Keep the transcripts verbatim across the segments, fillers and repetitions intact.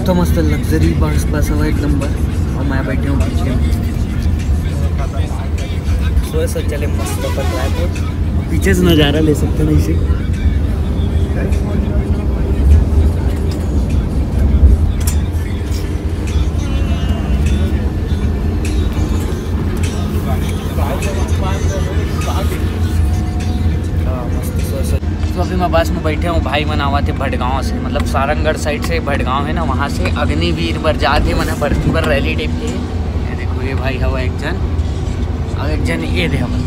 तो मस्त luxury bus, बस हवा एक नंबर। और मैं बैठे हूँ पीछे में। सोए सो चले मस्त अपन रायपुर। पीछे से नज़ारा ले सकते हैं इसे। हाँ, मस्त सोए सो। तो अभी मैं बस में बैठे हूँ, भाई मन आवा थे भटगांव से, मतलब सारंगढ़ साइड से भटगांव है ना, वहाँ से अग्निवीर बर जात हे, मने भर्ती बर रैली टाइप के। ये देखो, ये भाई हवा एक जन, और एक जन ये दे हवा।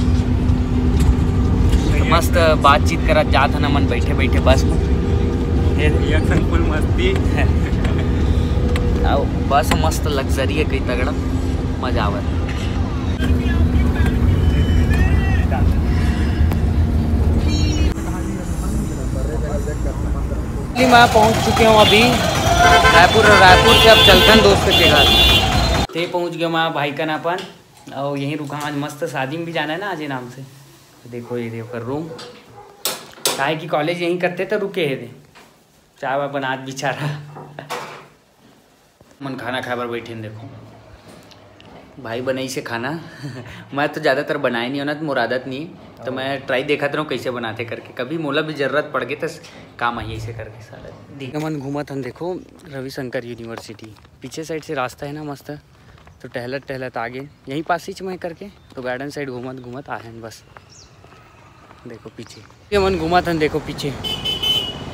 तो मस्त बातचीत करत जात हन हमन बैठे बैठे बस में। ये एक संग फुल मस्ती। अब बस मस्त लग्जरी है, कई तगड़ा मजा आवत। मैं पहुंच चुके हूँ अभी रायपुर, और रायपुर से अब चलथन दोस्त के घर। ते पहुंच गए मैं भाई कन अपन, और यहीं रुका। आज मस्त शादी में भी जाना है ना आज ये नाम से। देखो, ये देखो रूम, काहे कि कॉलेज यहीं करते तो रुके हे दे। चाय वाय बनात बिचारा। मन खाना खाए बर बैठे हैं, देखो भाई बनाई से खाना। मैं तो ज़्यादातर बनाए नहीं होना, तो मोर आदत नहीं है, तो मैं ट्राई देखत रहूँ कैसे बनाते करके, कभी मोला भी जरूरत पड़ गई तो काम आई ऐसे करके। साला देख मन घूमत हन, देखो रविशंकर यूनिवर्सिटी पीछे साइड से रास्ता है ना मस्त, तो टहलत टहलत आगे यहीं पास ही में करके, तो गार्डन साइड घूमत घूमत आ हैं बस। देखो पीछे ये मन घूमत हन, देखो पीछे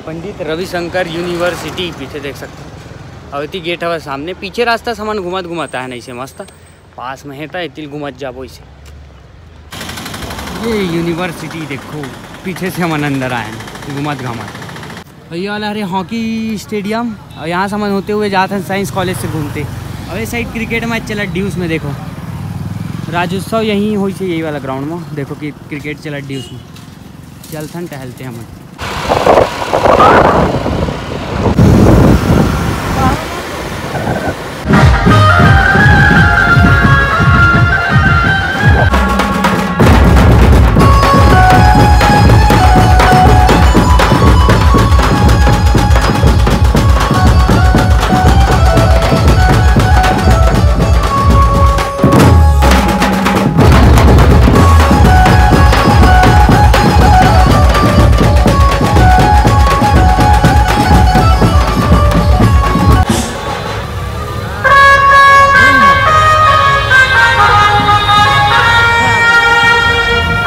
पंडित रविशंकर यूनिवर्सिटी पीछे देख सकते हो। और इतनी गेट हवा सामने, पीछे रास्ता से मन घूमत घूमत आए हैं, ऐसे मस्त पास में है, ता इतिल घूमत जाबो इसे। ये यूनिवर्सिटी देखो, पीछे से हमन अंदर आए हैं घूमत घामत। और ये वाला हरे हॉकी स्टेडियम, और यहाँ से हमन होते हुए जात हैं साइंस कॉलेज से घूमते। और ये साइड क्रिकेट मैच चलत ड्यूस में, देखो राज्योत्सव यहीं होई से, यही वाला ग्राउंड में। देखो कि क्रिकेट चलत ड्यूस में, चलथन टहलते हमन।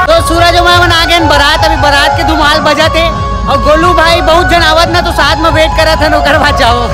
तो सूरज, ओमा मन आ गए बारात, अभी बारात के धुमाल बजत हे। और गोलू भाई बहुत जन आवत ना, तो साथ में वेट करत हन, ओकर बाद जाओ।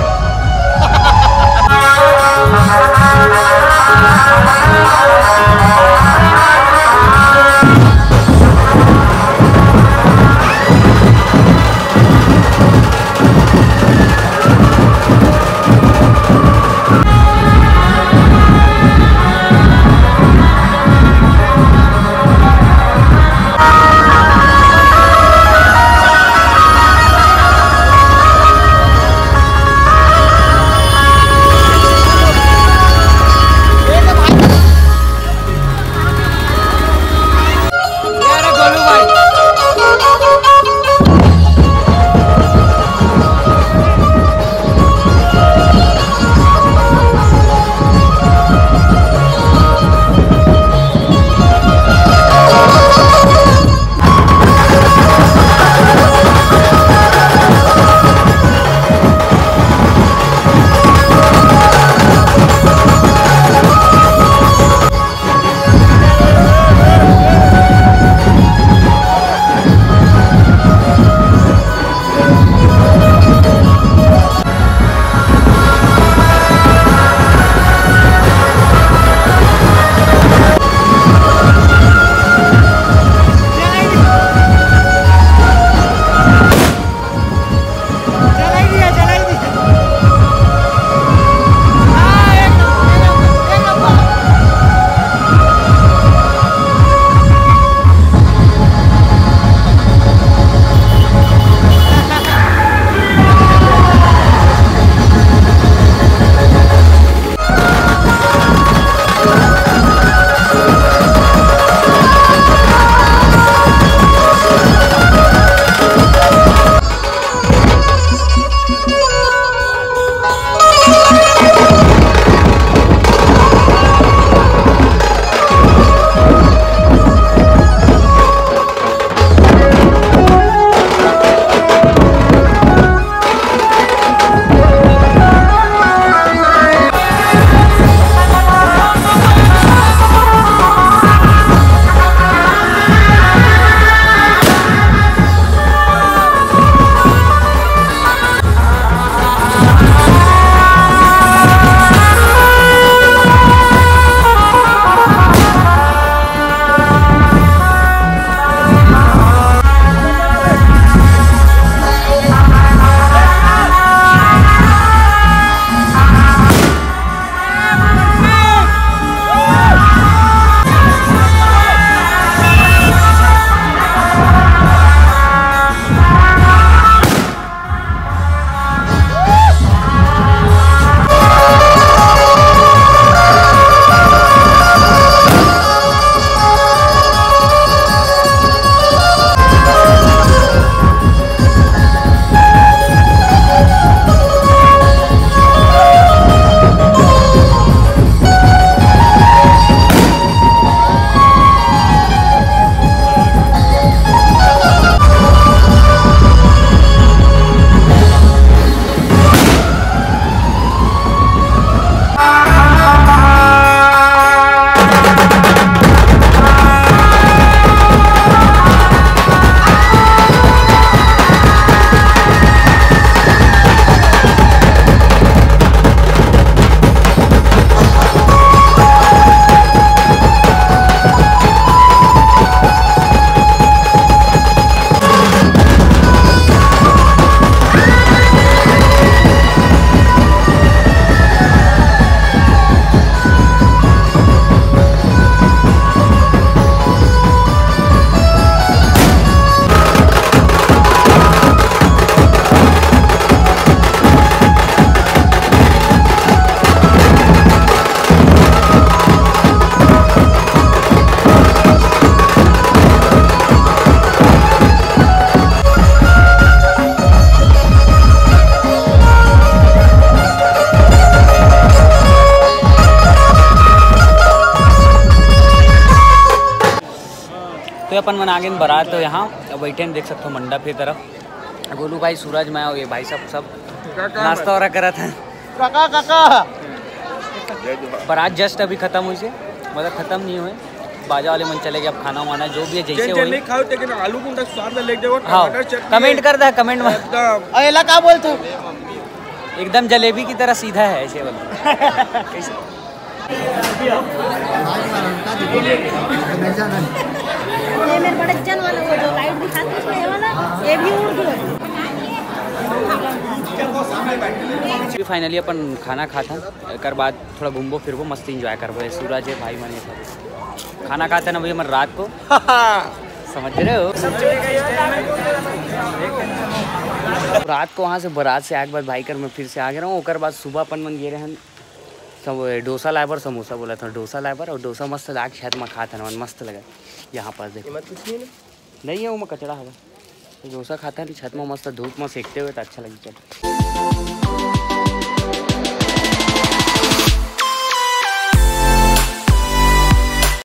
तो अपन मन आगे बारात तो यहाँ बैठे हैं, देख सकते हो मंडप के तरफ। गोलू भाई, सूरज, मैं और ये भाई साहब सब नाश्ता वारा करत हैं। काका, काका। बारात जस्ट अभी खत्म हुई से, मतलब खत्म नहीं हुए, बाजा वाले मन चले गए। अब खाना वाना जो भी है जैसे जेन जेन होई। नहीं खाओ, लेकिन आलू गुंडा स्वाद ले जाओ, हाँ, टमाटर चटनी कमेंट कर दे, कमेंट में। एकदम। अरे ला का बोलते हो? एकदम जलेबी की तरह सीधा है ऐसे बोलते। ये मेरे बड़े जन वाला, वो जो लाइट दिखाते हैं, ये वाला, ये भी उड़ गया। फाइनली अपन खाना खात हन, एकर बाद थोड़ा घूमबो फिरबो, मस्त एंजॉय करबो। ये सूरज है, भाई मन, ये सब खाना खात हन अभी हमन रात को। समझ रहे हो? रात को वहाँ से बारात से आए के बाद भाई कर मैं फिर से आ गया हूँ। ओकर बाद सुबह अपन मन गे रहे हन सब डोसा लाए बर, समोसा बोला था, डोसा लाए बर, और डोसा मस्त लाग छत में खात हन, मस्त लगा। यहाँ पास देखो। ये मत कुछ नहीं ना? नहीं है, वो में कचड़ा हवा। तो डोसा खात हन छत में मस्त धूप में सेकते हुए, तो अच्छा लगी। चल।